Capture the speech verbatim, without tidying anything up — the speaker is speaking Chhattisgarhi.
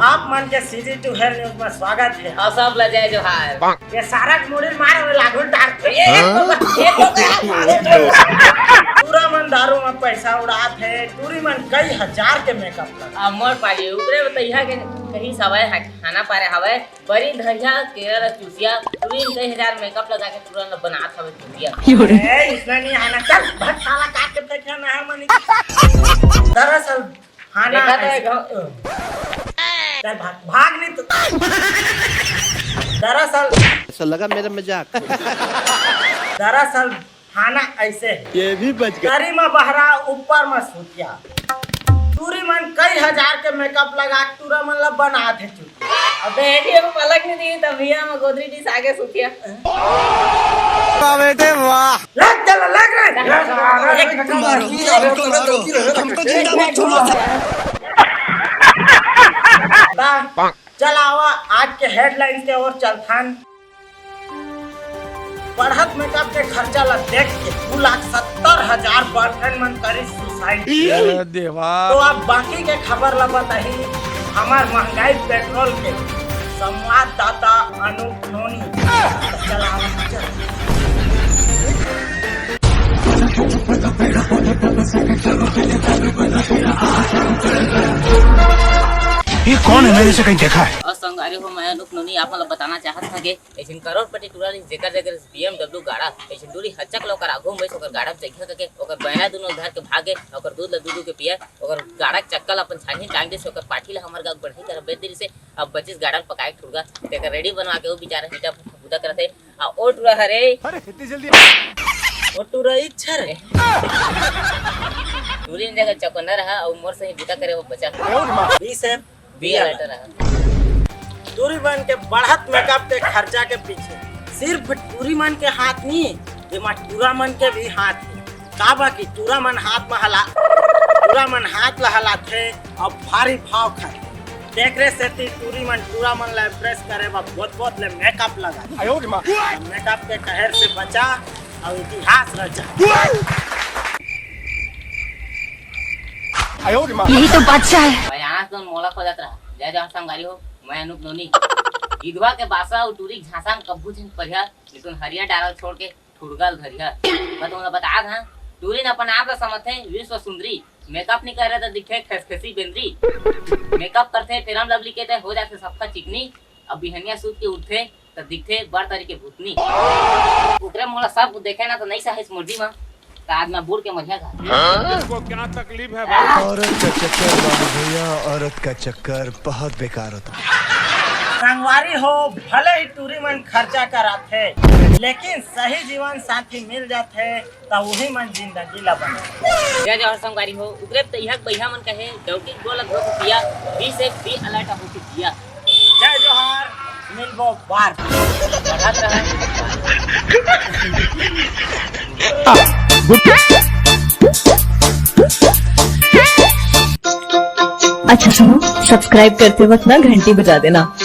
आप मन के CG Two Hell News में स्वागत है। अउ सब ला जय जोहार। ये सारा के मुड़ी मार में लागू डार। ए, ए, ए, ए, टूरा मन दारू में पैसा उड़ात हे, टूरी मन कई हजार के मेकअप लगा। अब मोर पारी, ऊपरे बतैया के कहीं सवाय है, खाना पारे हवे, बरी धरिया केरा ला चूसिया, टूरी कई हजार मेकअप लगा के टूरा ला बनात हवे चूसिया। ए, इसमें नहीं आना, चल, भट साला काट के फेंक ना है मनी। दरअसल, खाना देखा तो ऐसे एक घ- चल भाग, भाग नहीं तो। दरअसल ऐसा लगा मेरा मजाक। दरअसल खाना ऐसे है। ये भी बच गया। करी में बहरा ऊपर में सूतिया। टूरी मन कई हजार के मेकअप लगा के टूरा मन ला बनात हे चूतिया। अबे एडी हम पलक नहीं दी तब भैया हम गोदरी डिस आगे सूतिया। वाह बेटे वाह। लग चल लग रे। एक मारो, हमको मारो, हमको जिंदा मत छोड़ो। बा, चल आवा आज के हेडलाइंस के ओर चलथन। बढ़त मेकअप के खर्चा ला देख के दू लाख सत्तर हजार बॉयफ्रेंड मन करी सुसाइड। अरे देवा। तो अब बाकी के खबर ला बताही हमार महंगाई पेट्रोल के संवाददाता अनूप नोनी। तो चल आवा, चल। ये कौन है? मैंने इसे कहीं देखा है। अउ संगवारी हो, मैं अनूप नोनी आप मन ला बताना चाहत हंव के ऐसन करोड़पति टूरा रहिस जेकर जगह रहिस BMW गाड़ा, ऐसन टूरी हचक ला ओकर आगू में बइस ओकर गाड़ा में चघिया करके ओकर बैना दुनो धर के भागे, ओकर दूध ला दू दू के पिया, ओकर गाड़ा के चक्का ला अपन छानी टांग दिस, ओकर पाठी ला हमर गाँव बढ़ई करा बेच दिस। अब बचिस गाड़ा ल पकाए के ठुरगा, तेकर रेडी बनवा के वो बेचारा ईटा भट्ठा बुता करत हे। आ ओ टूरा हरे, अरे इतनी जल्दी। ओ टूरा इच्छा रे। टूरी जगह चौकंदा रहा अउ मोर सही बुता करे वो बचा। बीस है बी अलर्ट रहा। टूरी मन के बढ़त मेकअप के खर्चा के पीछे सिर्फ टूरी मन के हाथ नहीं, जेमा टूरा मन के भी हाथ है। काबर कि टूरा मन हाथ में हला, टूरा मन हाथ ला हलाथे अउ भारी भाव खाथे। तेकरे सेती टूरी मन टूरा मन ला इम्प्रेस करे बर बहुत बहुत ले मेकअप लगा। मेकअप के कहर से बचा अउ इतिहास रचा। यही तो बादशाह है। भयानक तो मोला खोजत रहा। जय जवान संगवारी हो, मैं अनूप नोनी। गिधवा के बासा अउ टूरी के झांसा में कभू झन परिहा, लेकिन हरिया डारल छोड़ के ठुरगा ल धरिहा। मैं तुमला बता दा, टूरी न अपन आप ला समझथे विश्व सुंदरी। मेकअप नहीं करे त दिखे खेसखेसी बेंदरी। मेकअप करथे फेरम लवली के ते हो जाथे सबका चिकनी। अब बिहनिया सूत के उठथे त दिखथे बड़ तरी के भूतनी। ओकरे मोला सब देखे ना तो नहीं सहे मुर्दी मा। त आज मैं बूढ़ के मरिया घात। इसको क्या तकलीफ है भाई? औरत का चक्कर बाबू भैया, औरत का चक्कर बहुत बेकार होता है। संगवारी हो, भले ही टूरी मन खर्चा कराथे, लेकिन सही जीवन साथी मिल जाथे त उही मन जिंदगी ला बने। जय जवान संगवारी हो, उगरे तैहक बइहा मन कहे डौकी गोल धो के पिया, बी से बी अलर्ट हो के पिया। जय जोहार, मिलबो बार। बढ़त रहा। अच्छा सुनो, सब्सक्राइब करते वक्त ना घंटी बजा देना।